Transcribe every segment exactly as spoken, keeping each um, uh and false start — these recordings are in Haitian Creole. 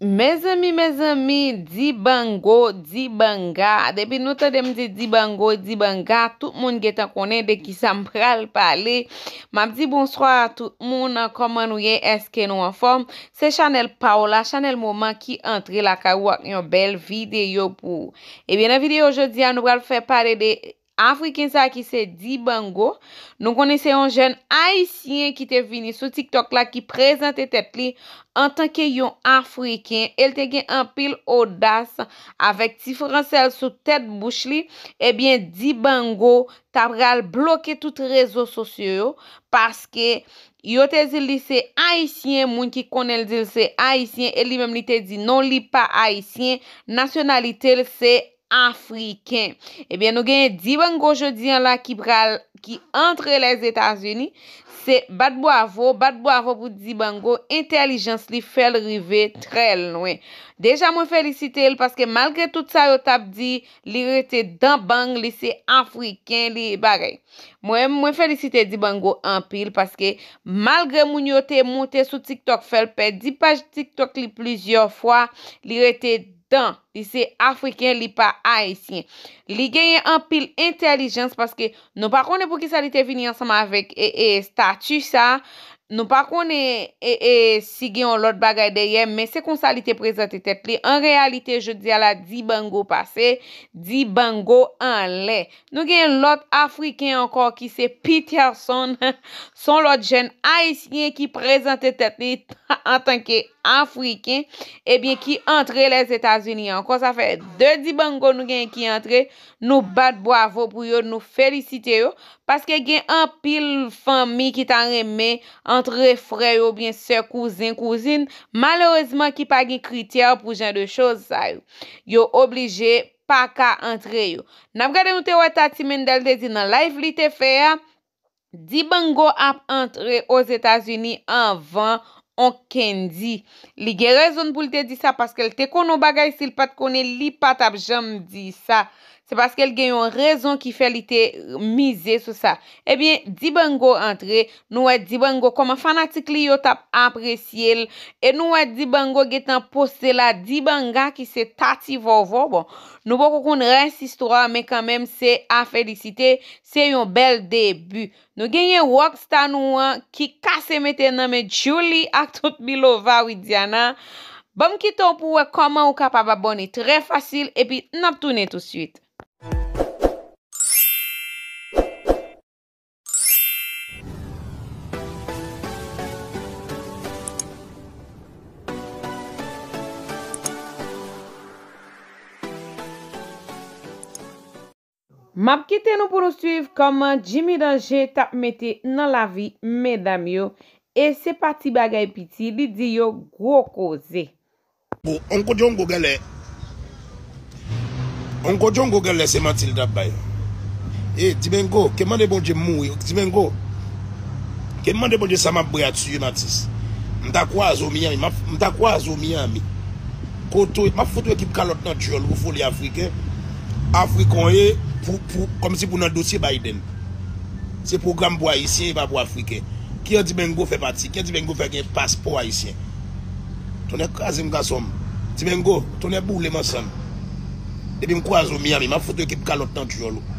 Mezanmi, mezanmi, Dibango, Dibanga. Depi nou tande m di Dibango, Dibanga, tout moun gentan konnen de kisa m pral pale. M ap di bonswa a tout moun, kòman nou ye? Èske nou anfòm? Se chanèl pa w la, chanèl moman ki antre lakay ou ak yon bèl videyo pou ou. Ebyen, nan videyo jodi a, nou pral fè pale de Afriken sa ki se Dibango. Nou konnen se yon jèn Ayisyen ki te vini sou TikTok la, ki prezante tèt li antanke yon Afriken. E l te gen anpil odas avèk ti fransè l sou tèt bouch li. Ebyen, Dibango ta pral bloke tout rezo sosyo yo, paske yo te di l li se Ayisyen, moun ki konnen l di l se Ayisyen, e li menm li te di non, li pa Ayisyen, nasyonalite l se Afriken. Ebyen, nou genyen Dibango jodi a la ki pral, ki antre Lèzetazini. Se bat bwavo, bat bwavo pou Dibango, entèlijans li fè l rive trè lwen. Deja, mwen felisite l paske malgre tout sa yo t ap di, li rete dan bang, li se Afriken, li bagay. Mwen, mwen felisite Dibango anpil paske malgre moun yo te monte sou TikTok, fè l pèdi paj TikTok li plizyè fwa, li rete dan. Li se Afriken, li pa Ayisyen. Li genyen anpil entèlijans paske nou pa konnen poukisa li te vini ansanm avèk, e, e, stati sa. Nou pa konnen, e, e, si gen yon lòt bagay dèyè, men se konsa li te prezante tèt li. An reyalite, jodi a la, Dibango pase, Dibango anlè. Nou gen lòt Afriken ankò ki se Peterson. Se yon lòt jèn Ayisyen ki prezante tèt li antanke Afriken, ebyen, ki antre Lèzetazini ankò. Sa fè de Dibango nou gen ki antre. Nou bat bwavo pou yo, nou felisite yo. Paske gen anpil fanmi ki ta renmen antre frè yo oubyen sè, kouzen, kouzin, malerezman ki pa gen kritè pou jan de choz sa yo. Yo oblije pa ka antre yo. N ap gade, nou te wè Tati Mendel te di nan live li te fè a, Dibango ap antre Ozetazini anvan Onk Candy. Li gen rezon pou l te di sa, paske l te konnen yon bagay, si l pa t konnen, li pa t ap janm di sa. Se paske l gen yon rezon ki fè li te mize sou sa. Ebyen, Dibango antre, nou wè Dibango kòman fanatik li yo t ap apresye l, e nou wè Dibango gentan poste la, Dibanga ki se Tati Vòvò. Bon, nou poko konn rès istwa a, men kanmenm se a felisite, se yon bèl debi. Nou genyen rockstar nou an ki kase mete nan men Djouly ak tout Milova Widiana. Ban m kite w pou w wè kòman ou kapab abòne trè fasil, epi n ap tounen tousuit. M ap kite nou pou nou swiv kòman Jimmy Danger t ap mete nan lavi medam yo. E se pa ti bagay piti, li di yo gwo koze. Bon, Onko Djongo genlè. Onko Djongo genlè se manti l t ap bay. E, Dimengo, ke mande Bondye m mouri. Dimengo, ke mande Bondye sa m ap bwè a tiye m atis. M ta kwaze w Miami. M ap, m ta kwaze w Miami. Kote w, m ap fout w ekip kalòt nan djòl ou pou foli afriken. Afriken w ye pou, pou, kòmsi pou nan dosye Biden. Se pwogram pou Ayisyen, e pa pou Afriken. Ki an Dimengo fè pati? Ki an Dimengo fè gen paspò Ayisyen? Tonnè kraze m gason m. Dimengo, tonnè boule m ansanm. Depi m kwaze w Miami, m ap fout w ekip kalòt nan djòl ou.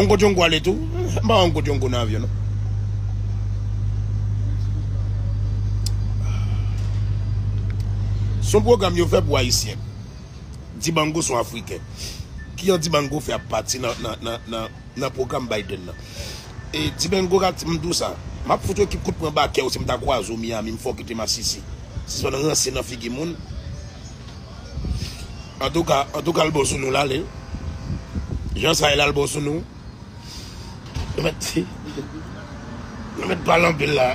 Onko Djongo ale tou? M pa wè Onko Djongo nan avyon non. Se yon pwogram yo fè pou Ayisyen. Dibango se yon Afriken. Ki an Dibango fè ap pati nan, nan, nan, nan, nan pwogram Biden nan? E Dibango ka di m tou sa. M ap fout w ekip kout pwen bakè w si m ta kwaze w Miami, m fè w kite masisi. Sispann ranse nan figi moun. Antouka, antouka l bon sou nou l ale. Jan sa ye la l bon sou nou. Nou mèt, nou mèt pale anpil la.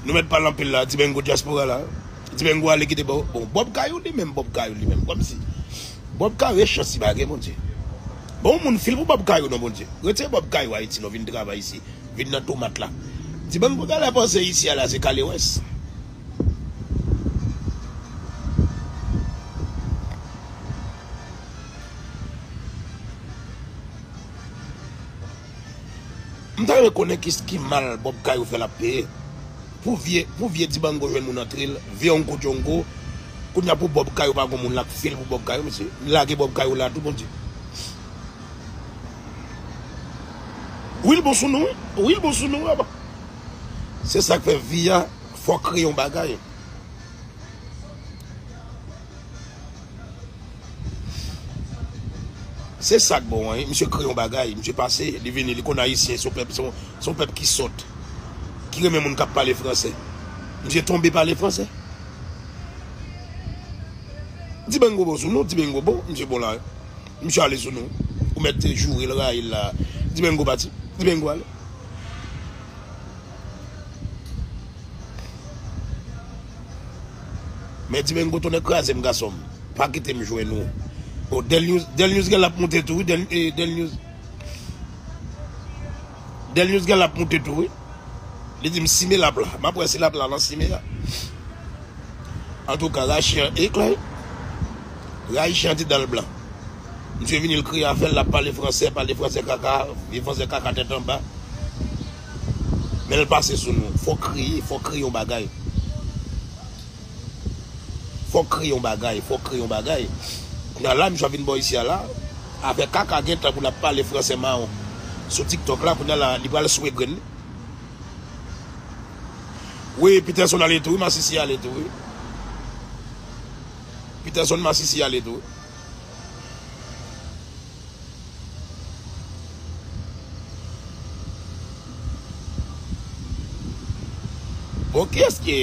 Nou mèt pale anpil la, Dimengo dyaspora la. Dimengo ale kite Bob. Bon, Bob Kayou li menm, Bob Kayou li menm. Kòmsi Bob Kayou e chans li pa gen, Bondye. Bon, yon moun fil pou Bob Kayou non, Bondye. Retire Bob Kayou Ayiti non, vin travay isi. Vin nan tomat la. Dimengo genlè panse isi a la se Kalewès. M ta Mwen konnen ki, ki mal Bob Kayou fè l ap peye. Pou vye, pou vye Dibango jwenn moun antre l, vye Onko Djongo, kounye a pou Bob Kayou pa gon moun l ap fil pou Bob Kayou, mesye. Lage Bob Kayou la tou, Bondye. Wi, l bon sou nou, wi. Wi, l bon sou nou, wi, aba. Se sa k fè vi a, fò kreye yon bagay. Se sa k bon an, wi. Misye kreye yon bagay, misye pase, li vini, li konn Ayisyen, se yon pèp, se yon, se yon pèp ki sòt, ki renmen moun k ap pale fransè. Misye tonbe pale fransè. Dibango bon sou nou, Dibango bon, misye bon la, wi. Misye ale sou nou. Ou mèt joure l, rayi l la. Dibango pati, Dibango ale. Men Dibango tonnè kraze m, gason m. Pa kite m jwenn ou. O, Del News, Del News gen l ap moute tou, wi, Del, eh, Del News. Del News gen l ap moute tou, wi. Li di m simen l ap la. M ap wè si l ap la nan simen an. Antouka, Rayichi an e klè. Rayichi an ti dan l blan. Misye vini, l kreye afè l, l ap pale fransè, pale fransè kaka, vye fransè kaka tèt anba. Men l pase sou nou. Fò kreye, fò kreye yon bagay. Fò kreye yon bagay, fò kreye yon bagay. Kounye a la, misye vin bò isi a la. Afè kaka gentan pou l ap pale fransè mawon sou TikTok la, kounye a la, li pral swe grenn li. Wi, Peterson ale tou, wi, Masisi ale tou, wi. Peterson, Masisi ale tou, wi. Bon, kiyès ki,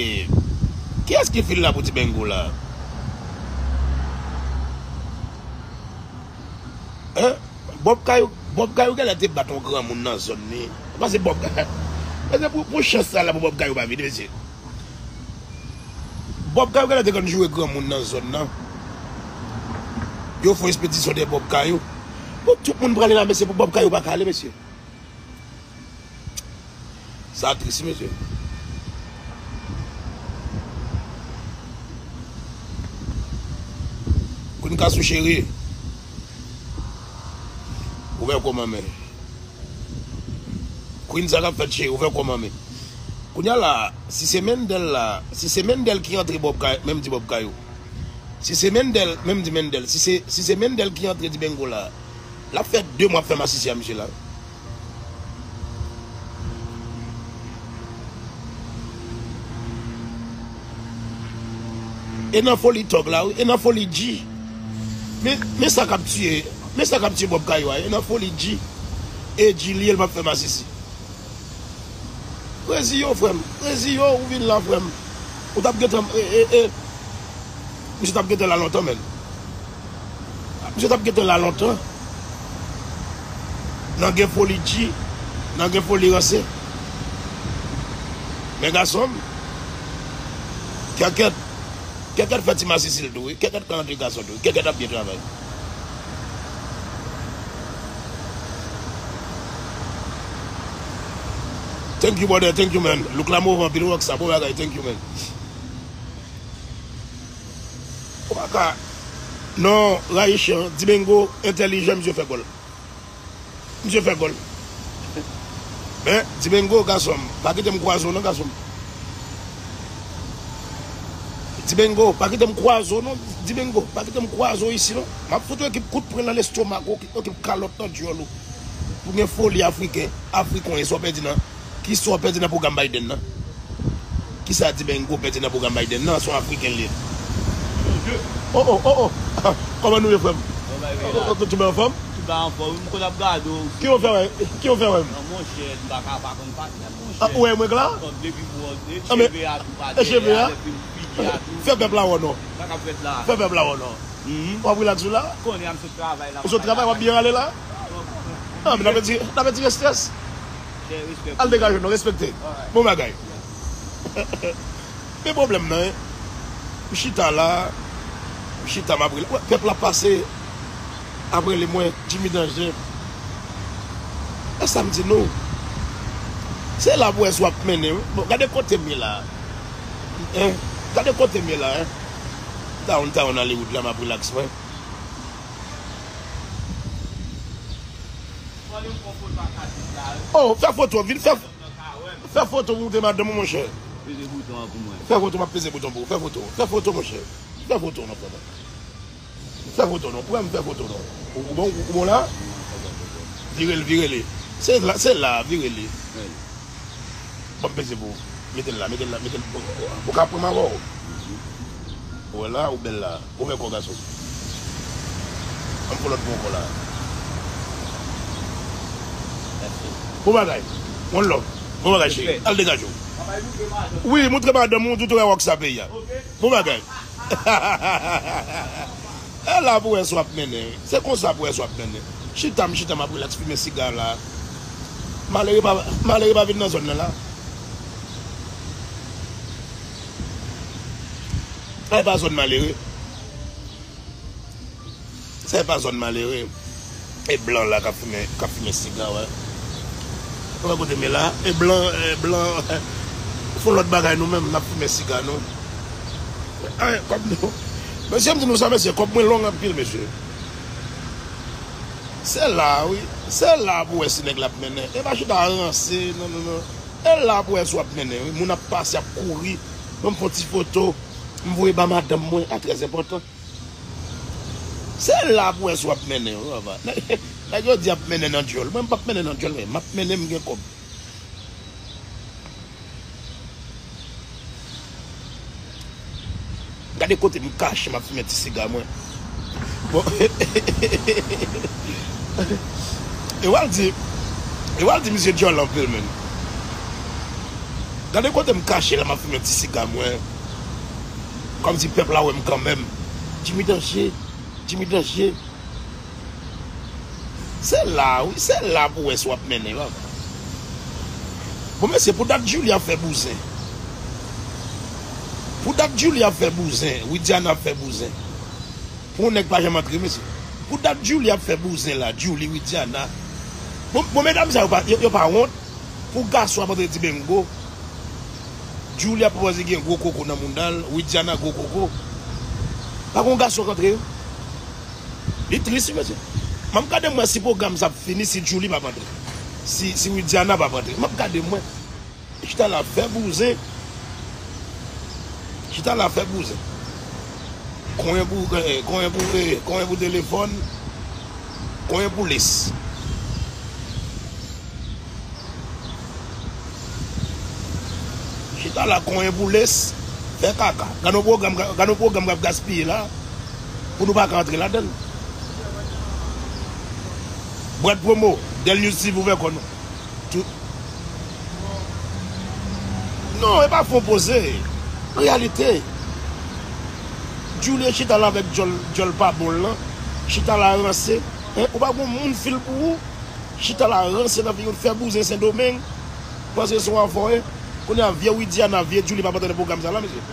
kiyès ki fil la pou Dibango la? Hein? Bob Kayou, Bob Kayou genlè te bat yon granmoun nan zòn li. Pase Bob Kayou. Pase pou, pou chans sa la pou Bob Kayou pa vini, mesye. Bob Kayou genlè te konn joure granmoun nan zòn nan. Yo fè yon espedisyon dèyè Bob Kayou. Pou tout moun prale la, mesye, pou Bob Kayou pa ka ale, mesye. Sa tris, mesye. Queen Kasou cheri. Ou fè kòman men? Queen, sa k ap fèt cheri, ou fè kòman men? Kounye a la, si se Mendel la, si se Mendel ki antre Bob Kay, menm di Bob Kayou. Si se Mendel, menm di Mendel, si se, si se Mendel ki antre Dibango la, l ap fè de mwa ap fè masisi a misye la. E nan foli tòg la, wi, e nan foli G. Men, men sa k ap tiye, men sa k ap tiye Bob Kayou a, e nan foli G. E G li ye, l p ap fè masisi. Rezi yo, frè m. Rezi yo, ou vin la, frè m. Ou t ap gentan, e, e, e. Misye t ap gentan la lontan, menn. Misye t ap gentan la lontan. Nan gen foli G, nan gen foli ranse. Men gason m, kèkèt, kèkèt fè ti masisi l tou, wi. Kèkèt ka antre gason tou, wi. Kèkèt ap byen travay. Thank you, brother. Thank you, man. Look la move anpil, rock sa. Bon bagay. Thank you, man. Ou pa ka. Non, Rayichian, Dibango entèlijan, misye fè gòl. Misye fè gòl. Men, Dibango, gason m, pa kite m kwaze w non, gason m. Dibango, pa kite m kwaze w non, Dibango, pa kite m kwaze w isi non. M ap fout w ekip kout pwen nan lestomak ou, ekip kalòt nan dyòl ou. Pou gen foli afriken, afriken, sa w pèdi nan, kisa w pèdi nan pwogram Biden nan? Kisa Dibango pèdi nan pwogram Biden nan? Se yon afriken li ye. Oh, oh, oh, oh. Kòman nou ye, frè m? Oh, oh, oh, tout bagay anfòm? Tout bagay anfòm. M konn ap gade w. Ki w fè wè? Ki w fè wè m? Nan monchè, m pa ka pa konn pati nan monchè. Ah, ou wè mwen la? Depi mwen, e cheve a tou pa e cheve a? Figi a tou. Fè pèp la wè w non. Sa k ap fèt la? Fè pèp la wè w non. Mhm. W ap relax ou la? Konnen a m sot travay la. Ou sot travay, w ap byen rale la? Ah, men n ap retire, n ap retire strès. Al degaje w non, respekte. Bon bagay. Men pwoblèm nan, m chita la, m chita m ap rele. Wè, pèp la pase ap rele mwen, Jimmy Danje. E sa m di nou? Se la pou wè si w ap mennen, wi. Bon, gade kote m ye la. Hein? Gade kote m ye la, hein? Downtown Hollywood la, m ap relax mwen. Oh, fè foto, vin fè, fè foto pou montre madanm ou, monchè. Fè foto, m ap peze bouton pou ou. Fè foto, fè foto, monchè. Fè foto, non, frè mwen. Fè foto, non. Pou m fè foto, non. Ou, ou bon, ou bon la? Vire l, vire li. Se la, se la, vire li. Bon, m peze pou ou. Mete l la, mete l la, mete l. Ou ka pran m avè w. Ou wè la, ou bèl la. Ou fè kò gason. Ann fè lòt pou ankò la. Bon bagay. One love. Bon bagay, cheri. Al degaje w. Wi, montre madanm ou, tout wè wòk sa peyi a. Bon bagay. E la pou wè si w ap mennen. Se konsa pou wè si w ap mennen. Chita m, chita m ap rilaks, fimen siga la. Malere pa, malere pa vin nan zòn nan la. E pa zòn malere. Sa e pa zòn malere. E blan la k ap fimen, k ap fimen siga, wè. Ou wè kote m ye la? E blan, e blan, fè yon lòt bagay nou menm, n ap fimen siga nou. Ay, kòb nou. Mesye, m di nou sa, mesye, kòb mwen long anpil, mesye. Se la, wi. Se la pou wè si nèg la ap mennen. E pa chita ranse, non, non, non. E la pou wè si w ap mennen, wi. Moun ap pase, ap kouri. Bon, m fè yon ti foto. M voye ba madanm mwen, a, trè enpòtan. Se la pou wè si w ap mennen, wi, papa. Nèg, nèg yo di ap mennen nan djòl. Mwen, m p ap mennen nan djòl, men m ap mennen, m gen kòb. Gade kote m kache, m ap fimen ti siga mwen. Bon. E w al di, e w al di misye djòl anpil, menn. Gade kote m kache la, m ap fimen ti siga mwen. Kòmsi pèp la wè m kanmenm. Jimmy danje, Jimmy danje. Se la, wi, se la pou wè si w ap mennen, papa. Bon, mesye, pou dat Julie ap fè bouzen. Pou dat Julie ap fè bouzen, Widiana ap fè bouzen. Pou yon nèg pa janm antre, mesye. Pou dat Julie ap fè bouzen la, Julie, Widiana. Bon, bon, medam sa yo pa, yo, yo pa wont. Pou gason ap antre ti bengo. Julie ap panse gen gwo koko nan mouda l, Widiana gwo koko. Pa gon gason k antre yo. Li tris, wi, mesye. M ap gade m wè si pwogram sa ap fini, si Julie p ap antre. Si, si Widiana p ap antre. M ap gade m wè. Chita la fè bouzen. Chita la fè bouzen. Konyen pou, eh, konyen pou, eh, konyen pou telefòn. Konyen pou les. Chita la konyen pou les, fè kaka. Gade yon pwogram, gade yon pwogram k ap gaspiye la, pou nou pa ka antre ladan l. Bwat pwomo, Dèl News T V ouvè kò nou. Tout. Non, e pa fon poze. Reyalite. Julie chita la avèk djòl, djòl pa bon l lan. Chita la ranse. Hein? Ou pa gon moun fil pou ou? Chita la ranse nan figi w, fè bouzen Sendomeng. Panse se yon afè w ye. Kounye a vye Widiana, vye Julie p ap antre nan pwogram sa la, mesye.